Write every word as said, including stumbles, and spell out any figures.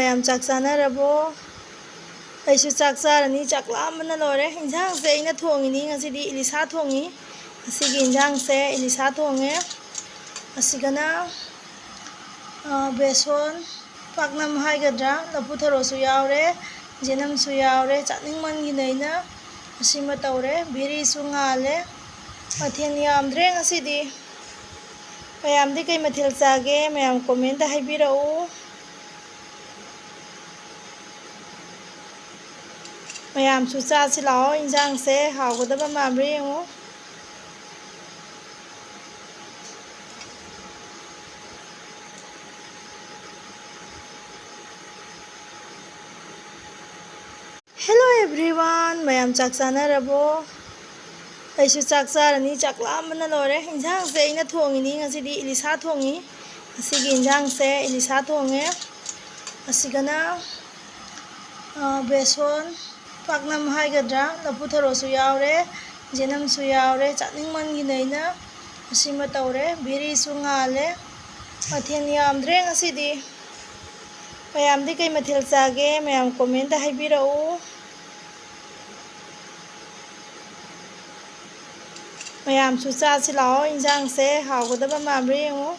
ꯃꯌꯥꯝ ꯆꯥꯛ ꯆꯥꯅꯔꯕꯣ? ꯑꯩꯁꯨ ꯆꯥꯛ ꯆꯥꯔꯅꯤ, ꯆꯥꯛ ꯂꯥꯝꯕꯅ ꯂꯣꯏꯔꯦ꯫ ꯏꯟꯁꯥꯡꯁꯦ ꯑꯩꯅ ꯊꯣꯡꯉꯤꯅꯤ ꯉꯁꯤꯗꯤ, ꯏꯂꯤꯁꯥ ꯊꯣꯡꯉꯤ꯫ ꯉꯁꯤꯒꯤ ꯏꯟꯁꯥꯡꯁꯦ ꯏꯂꯤꯁꯥ ꯊꯣꯡꯉꯦ꯫ ꯑꯁꯤꯒꯅ, ꯑ, ꯕꯦꯁꯣꯟ, ꯄꯥꯛꯅꯝ ꯍꯥꯏꯒꯗ꯭ꯔꯥ, ꯂꯐꯨ ꯊꯔꯣꯁꯨ ꯌꯥꯎꯔꯦ, ꯌꯦꯅꯝꯁꯨ ꯌꯥꯎꯔꯦ꯫ ꯆꯥꯅꯤꯡꯃꯟꯒꯤꯅ ꯑꯩꯅ ꯑꯁꯤꯃ ꯇꯧꯔꯦ꯫ ꯕꯦꯔꯤꯁꯨ ꯉꯥꯜꯂꯦ꯫ ꯃꯊꯦꯜ ꯌꯥꯝꯗ꯭ꯔꯦ ꯉꯁꯤꯗꯤ꯫ ꯃꯌꯥꯝꯗꯤ ꯀꯩ ꯃꯊꯦꯜ ꯆꯥꯒꯦ? ꯃꯌꯥꯝ comment ꯍꯥꯏꯕꯤꯔꯛꯎ꯫ ꯃꯌꯥꯝꯁꯨ ꯆꯥꯁꯤ ꯂꯥꯛꯑꯣ, ꯏꯟꯖꯥꯡꯁꯦ ꯍꯥꯎꯒꯗꯕ ꯃꯥꯟꯕ꯭ꯔꯥ ꯌꯦꯡꯉꯨ꯫ Hello everyone, ꯃꯌꯥꯝ ꯆꯥꯛ ꯆꯥꯅꯔꯕꯣ? ꯑꯩꯁꯨ ꯆꯥꯛ ꯆꯥꯔꯅꯤ, ꯆꯥꯛ ꯂꯥꯝꯕꯅ ꯂꯣꯏꯔꯦ꯫ ꯏꯟꯁꯥꯡꯁꯦ ꯑꯩꯅ ꯊꯣꯡꯉꯤꯅꯤ ꯉꯁꯤꯗꯤ, ꯏꯂꯤꯁꯥ ꯊꯣꯡꯉꯤ꯫ ꯉꯁꯤꯒꯤ ꯏꯟꯁꯥꯡꯁꯦ ꯏꯂꯤꯁꯥ ꯊꯣꯡꯉꯦ꯫ ꯑꯁꯤꯒꯅ, ꯑ, ꯕꯦꯁꯣꯟ, ꯄꯥꯛꯅꯝ ꯍꯥꯏꯒꯗ꯭ꯔꯥ, ꯂꯐꯨ ꯊꯔꯣꯁꯨ ꯌꯥꯎꯔꯦ, ꯌꯦꯅꯝꯁꯨ ꯌꯥꯎꯔꯦ꯫ ꯆꯥꯅꯤꯡꯃꯟꯒꯤꯅ ꯑꯩꯅ ꯑꯁꯤꯃ ꯇꯧꯔꯦ꯫ ꯕꯦꯔꯤꯁꯨ ꯉꯥꯜꯂꯦ꯫ ꯃꯊꯦꯜ ꯌꯥꯝꯗ꯭ꯔꯦ ꯉꯁꯤꯗꯤ꯫ ꯃꯌꯥꯝꯗꯤ ꯀꯩ ꯃꯊꯦꯜ ꯆꯥꯒꯦ? ꯃꯌꯥꯝ comment ꯍꯥꯏꯕꯤꯔꯛꯎ꯫ ꯃꯌꯥꯝꯁꯨ ꯆꯥꯁꯤ ꯂꯥꯛꯑꯣ, ꯏꯟꯖꯥꯡꯁꯦ ꯍꯥꯎꯒꯗꯕ ꯃꯥꯟꯕ꯭ꯔꯥ ꯌꯦꯡꯉꯨ꯫